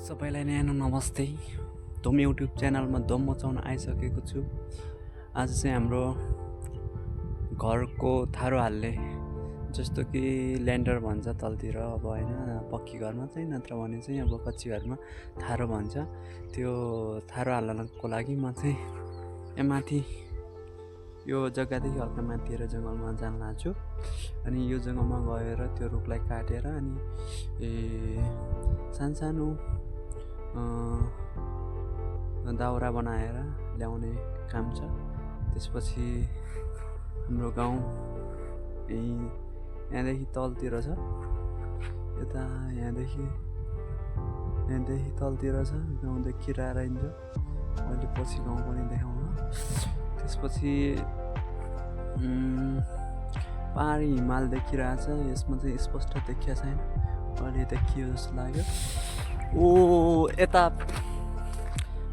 सबैलाई न्यानो नमस्ते। धुम युट्युब च्यानलमा धुम मचाउन आइसकेको छु। आज चाहिँ हाम्रो घरको थारो हाल्ने, जस्तो कि ल्यान्डर भन्छ तलतिर, अब होइन पक्की घरमा चाहिँ, नत्र भने चाहिँ अब कच्ची घरमा थारो भन्छ। त्यो थारो हाल्नको लागि म चाहिँ यहाँ माथि यो जग्गादेखि हल्का माथिएर जङ्गलमा जान लाग्छु। अनि यो जङ्गलमा गएर त्यो रुखलाई काटेर अनि सानो दाउरा बनाएर ल्याउने काम छ। त्यसपछि हाम्रो गाउँ यहाँदेखि तलतिर छ, यता यहाँदेखि तलतिर छ। गाउँ देखिरहेर हिँड्छ। अहिले पछि गाउँ पनि देखाउन। त्यसपछि पहाडी हिमाल देखिरहेछ। यसमा चाहिँ स्पष्ट देखिया छैन, अहिले देखियो जस्तो लाग्यो। यता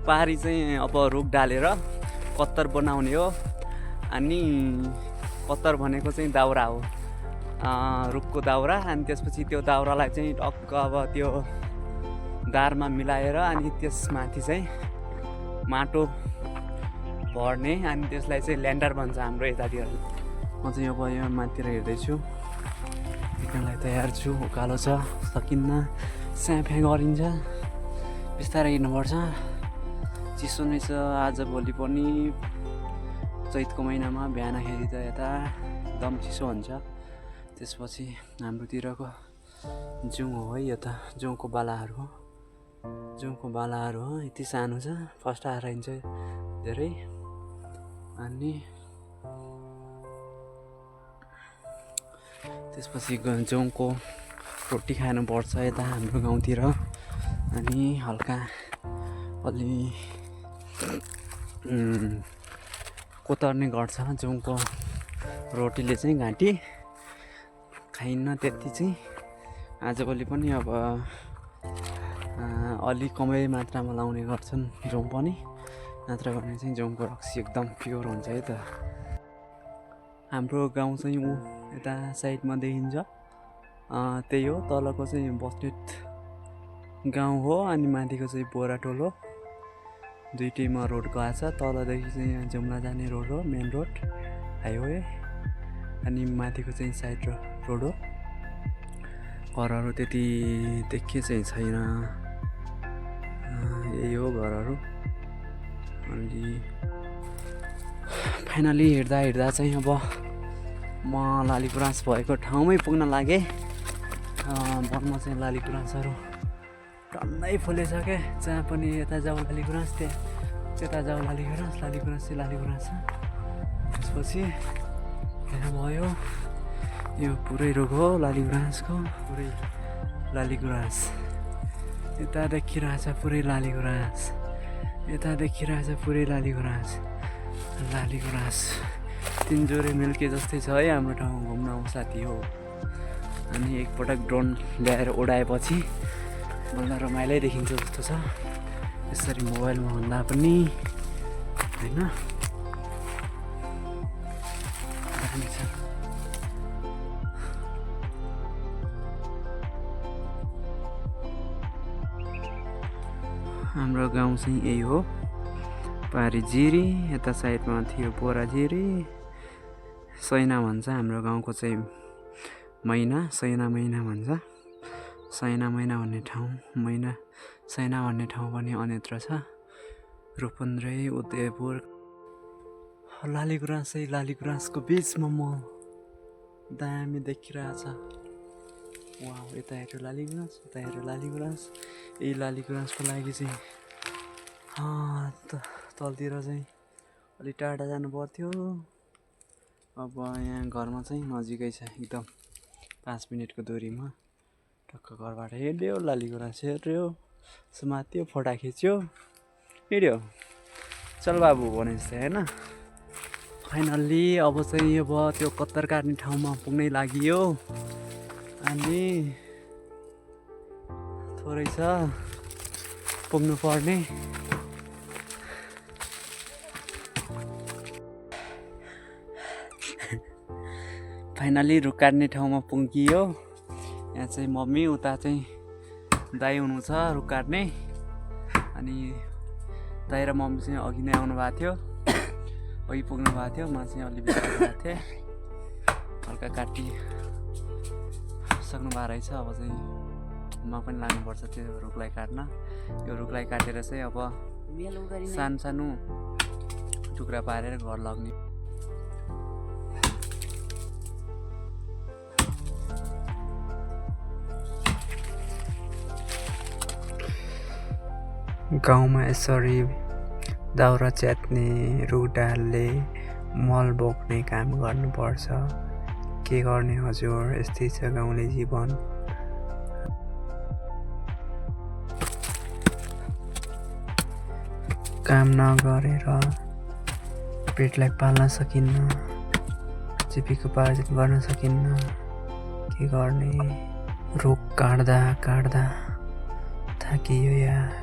पहाडी चाहिँ अब रुख डालेर पत्तर बनाउने हो। अनि पत्तर भनेको चाहिँ दाउरा हो, रुखको दाउरा। अनि त्यसपछि त्यो दाउरालाई चाहिँ टक्क अब त्यो दारमा मिलाएर अनि त्यसमाथि चाहिँ माटो भर्ने, अनि त्यसलाई चाहिँ ल्यान्डर भन्छ हाम्रो यतातिर। म चाहिँ अब यहाँ माथितिर हेर्दैछु, हिँड्नलाई तयार छु। उकालो छ, सकिन्न, स्याफे गरिन्छ, बिस्तारै हिँड्नुपर्छ। चिसो नै छ आजभोलि पनि। चैतको महिनामा बिहानखेरि त यता एकदम चिसो हुन्छ। त्यसपछि हाम्रोतिरको जिउँ हो है, यो त जिउको बालाहरू हो। यति सानो छ, फर्स्ट आएर हिँड्छ धेरै। अनि त्यसपछि जौँको रोटी खानुपर्छ यता हाम्रो गाउँतिर। अनि हल्का अलि कोतर्ने गर्छ जौँको रोटीले चाहिँ। घाँटी खाइन्न त्यति चाहिँ आजभोलि पनि। अब अलि कमै मात्रामा लाउने गर्छन् जौँ पनि, नत्र भने चाहिँ जौँको रक्सी एकदम प्योर हुन्छ है त। हाम्रो गाउँ चाहिँ यता साइडमा देखिन्छ, त्यही हो। तलको चाहिँ बस्नेत गाउँ हो, अनि माथिको चाहिँ बोराटोल हो। दुइटैमा रोड गएको छ। तलदेखि चाहिँ यहाँ जुम्ला जाने रोड हो, मेन रोड, हाइवे। अनि माथिको चाहिँ साइड रोड हो। घरहरू त्यति देखिए चाहिँ छैन, यही हो घरहरू। अनि फाइनली हिँड्दा चाहिँ अब म लालीगुराँस भएको ठाउँमै पुग्न लागेँ। वनमा चाहिँ लालीगुराँसहरू टन्नै फुलिसके। जहाँ पनि यता जाऊ लालीगुराँस, त्यता जाऊ लालीगुराँस चाहिँ लालीगुराँस छ। त्यसपछि यहाँ भयो, यो पुरै रुख हो लालीगुराँसको, पुरै लालीगुराँस। यता देखिरहेछ पुरै लालीगुराँस, यता देखिरहेछ पुरै लालीगुराँस। तिनजोरे मिल्के जस्तै छ है हाम्रो ठाउँ। घुम्न आउँ साथी हो। अनि एकपटक ड्रोन ल्याएर उडाएपछि बल्ल रमाइलै देखिन्छ जस्तो छ। यसरी मोबाइलमा भन्दा पनि होइन, दामी छ। हाम्रो गाउँ चाहिँ यही हो, पारी जिरी। यता साइडमा थियो बोराजिरी, सैना भन्छ हाम्रो गाउँको चाहिँ मैना, सैना मैना भन्छ। सैना मैना भन्ने ठाउँ, सैना भन्ने ठाउँ पनि अन्यत्र छ। रूपन्देही, उदयपुर, लालीगुराँसको बिचमा म दामी देखिरहेछ। वाउ, यता हेऱ्यो लालीगुराँस, यता हेऱ्यो लालीगुराँस। यही लालीगुराँसको लागि चाहिँ तलतिर चाहिँ अलिक टाढा जानु पर्थ्यो। अब यहाँ घरमा चाहिँ नजिकै छ, एकदम 5 मिनटको दूरीमा। टक्क घरबाट हिँड्यो, लालीगुराँस हेऱ्यो, समात्यो, फोटा खिच्यो, हिँड्यो, चल बाबु भने जस्तै होइन। फाइनल्ली अब चाहिँ अब त्यो कत्तर काट्ने ठाउँमा पुग्नै लागि। अनि थोरै छ पुग्नु पर्ने। फाइनली रुख काट्ने ठाउँमा पुगियो। यहाँ चाहिँ मम्मी, उता चाहिँ दाइ हुनुहुन्छ रुख काट्ने। अनि दाइ र मम्मी चाहिँ अघि नै आउनु भएको थियो, अघि पुग्नु भएको थियो। म चाहिँ अलि बिस्तारै गएको थिएँ, हल्का काटी सक्नु भएको रहेछ। अब चाहिँ म पनि लाग्नुपर्छ त्यो रुखलाई काट्न। यो रुखलाई काटेर चाहिँ अब सानो सानो टुक्रा पारेर घर लग्ने। गाउँमा यसरी दाउरा च्यात्ने, रुख डाल्ने, मल बोक्ने काम गर्नुपर्छ। के गर्ने हजुर, यस्तै छ गाउँले जीवन। काम नगरेर पेटलाई पाल्न सकिन्न, जीविकोपार्जन गर्न सकिन्न। के गर्ने, रुख काट्दा काट्दा थाकियो यार।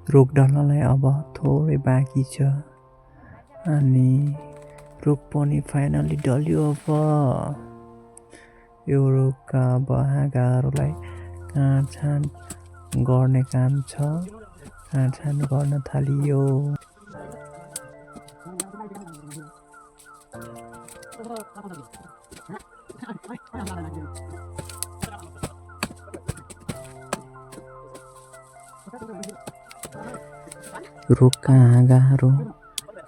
रुख डल्नलाई अब थोरै बाँकी छ अनि रुख पनि फाइनली डल्यो। अब यो रुखका अब हाँगाहरूलाई काटछाँट गर्ने काम छ, काटछाँट गर्न थालियो। रुखका हाँगाहरू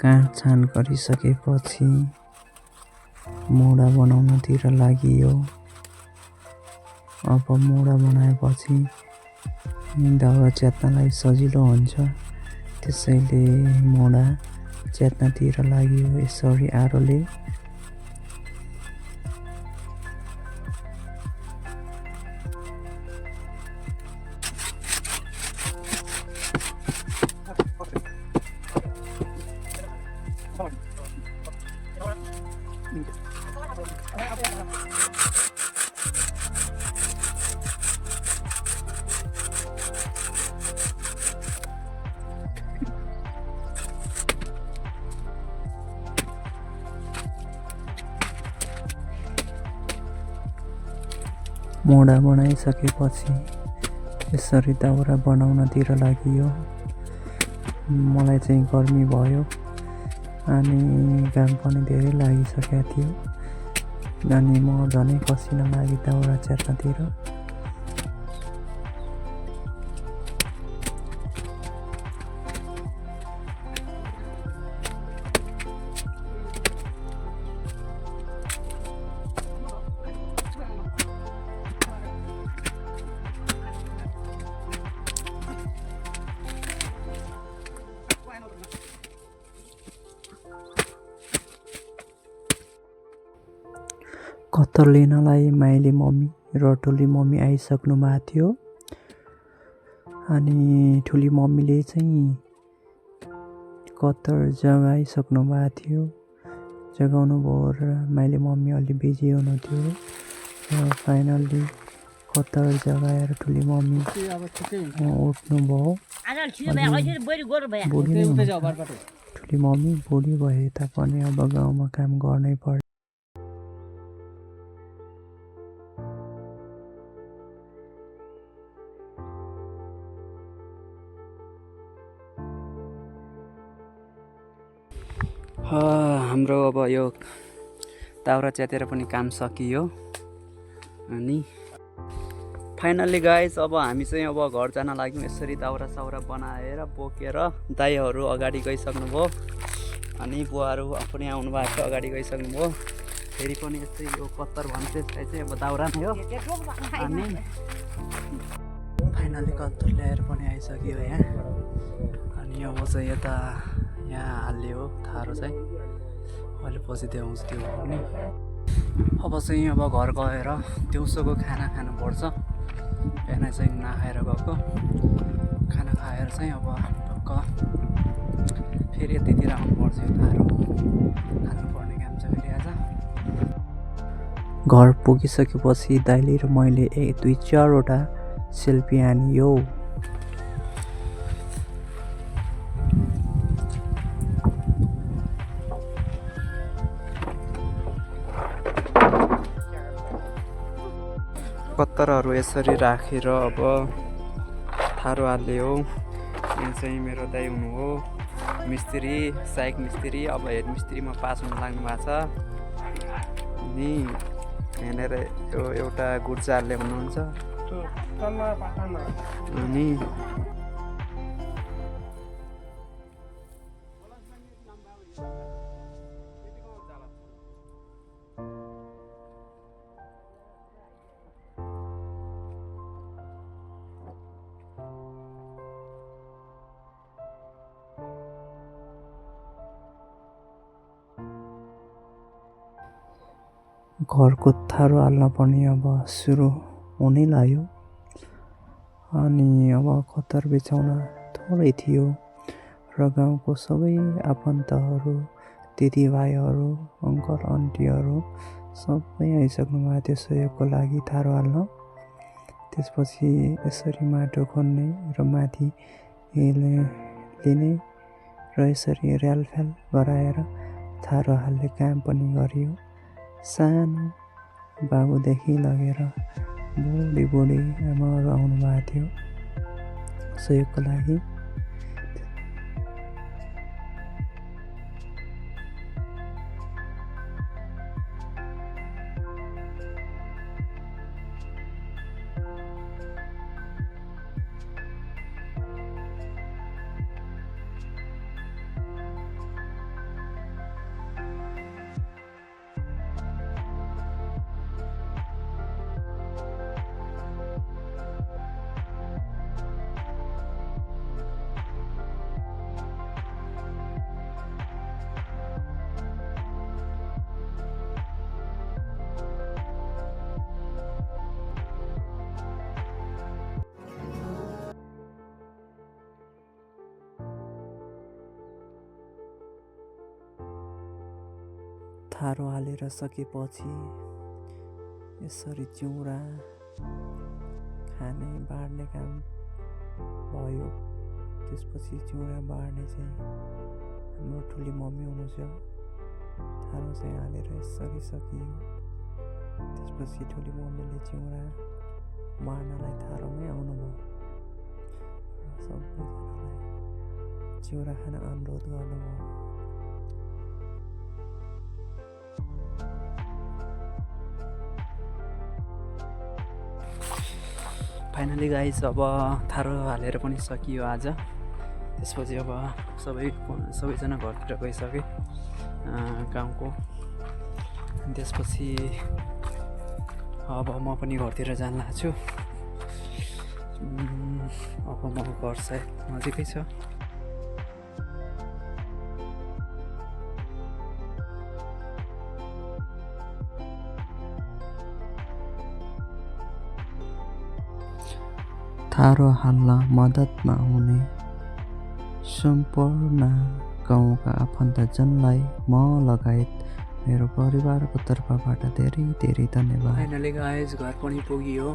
काटछाँट गरिसकेपछि मोडा बनाउनतिर लागियो। अब मोडा बनाएपछि दाउरा च्यात्नलाई सजिलो हुन्छ, त्यसैले मोडा च्यात्नतिर लाग्यो यसरी आरोले। मोडा बनाइसकेपछि यसरी दाउरा बनाउनतिर लागियो। मलाई चाहिँ गर्मी भयो अनि घाम पनि धेरै लागिसकेको थियो अनि म झनै पसिना लागि दाउरा च्यात्नतिर। कत्तर लिनलाई माइली मम्मी र ठुली मम्मी आइसक्नु भएको थियो अनि ठुली मम्मीले चाहिँ कत्तर जगाइसक्नु भएको थियो। जगाउनु भयो र माइली मम्मी अलि बिजी हुनुहुन्थ्यो र फाइनल्ली कत्तर जगाएर ठुली मम्मी उठ्नु भयो। ठुली मम्मी बुढी भए तापनि अब गाउँमा काम गर्नै पर्छ। हाम्रो अब यो दाउरा च्यातेर पनि काम सकियो अनि फाइनल्ली गाइस अब हामी चाहिँ अब घर जान लाग्यौँ। यसरी दाउरा साउरा बनाएर बोकेर दाइहरू अगाडि गइसक्नुभयो अनि बुवाहरू पनि आउनु भएको छ, अगाडि गइसक्नुभयो। फेरि पनि यस्तै यो कत्तर भन्छ यसलाई चाहिँ अब दाउरा नै हो अनि फाइनल्ली कत्तर ल्याएर पनि आइसक्यो यहाँ। अनि अब चाहिँ यता यहाँ हाल्यो थारो चाहिँ अहिले पछि देखाउँछु त्यो पनि। अब चाहिँ अब घर गएर दिउँसोको खाना खानुपर्छ। बिहान चाहिँ नखाएर गएको, खाना खाएर चाहिँ अब टक्क फेरि यतितिर आउनुपर्छ यो तारो हाल्नुपर्ने काम छ फेरि आज। घर पुगिसकेपछि दाइले र मैले 2-4वटा सेल्फी हानियो। पत्तरहरू यसरी राखेर अब थारो हाल्ने हो। यहाँ चाहिँ मेरो दाइ हुनु हो मिस्त्री, सहायक मिस्त्री, अब हेड मिस्त्रीमा पास हुन लाग्नु भएको छ। अनि यहाँनिर यो एउटा गुर्जाहरूले हुनुहुन्छ। अनि घरको थारो हाल्न पनि अब सुरु हुनै लाग्यो। अनि अब कतार बिछाउन थोरै थियो र गाउँको सबै आफन्तहरू, दिदीभाइहरू, अङ्कल आन्टीहरू सबै आइसक्नु भएको थियो सहयोगको लागि थारो हाल्न। त्यसपछि यसरी माटो खन्ने र माथि लिने र यसरी र्यालफ्याल गराएर थारो हाल्ने काम पनि गरियो। सानो बाबुदेखि लगेर बुढी आमाहरू आउनुभएको थियो सहयोगको लागि। थारो हालेर सकेपछि यसरी चिउरा खाने बाँड्ने काम भयो। त्यसपछि चिउरा बाँड्ने चाहिँ हाम्रो ठुली मम्मी हुनुहुन्छ। थारो चाहिँ हालेर यसरी सकियो। त्यसपछि ठुली मम्मीले चिउरा बाँड्नलाई थारोमै आउनुभयो। सबैजनालाई चिउरा खान अनुरोध गर्नुभयो। फाइनली गाइस अब थारो हालेर पनि सकियो आज। त्यसपछि अब सबैजना घरतिर गइसके गाउँको। त्यसपछि अब म पनि घरतिर जान लाग्छु छु। अब म घर सायद नजिकै छ। थारो हाल्न मद्दतमा आउने सम्पूर्ण गाउँका आफन्तजनलाई म लगायत मेरो परिवारको तर्फबाट धेरै धेरै धन्यवाद। फाइनली गाइस घर पनि पुगियो।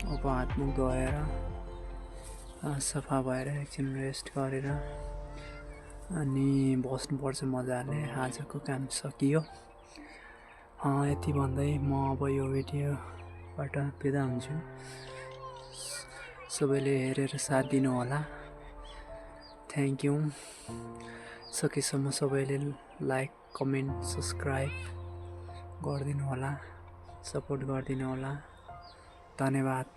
अब हात मुख धोएर सफा भएर एकछिन रेस्ट गरेर अनि बस्नुपर्छ मजाले। आजको काम सकियो। यति भन्दै म अब यो भिडियोबाट बिदा हुन्छु। सबैले हेरेर साथ दिनु होला। Thank you. सकेसम्म सबैले लाइक, कमेन्ट, सब्सक्राइब गरिदिनु होला, सपोर्ट गरिदिनु होला। धन्यवाद।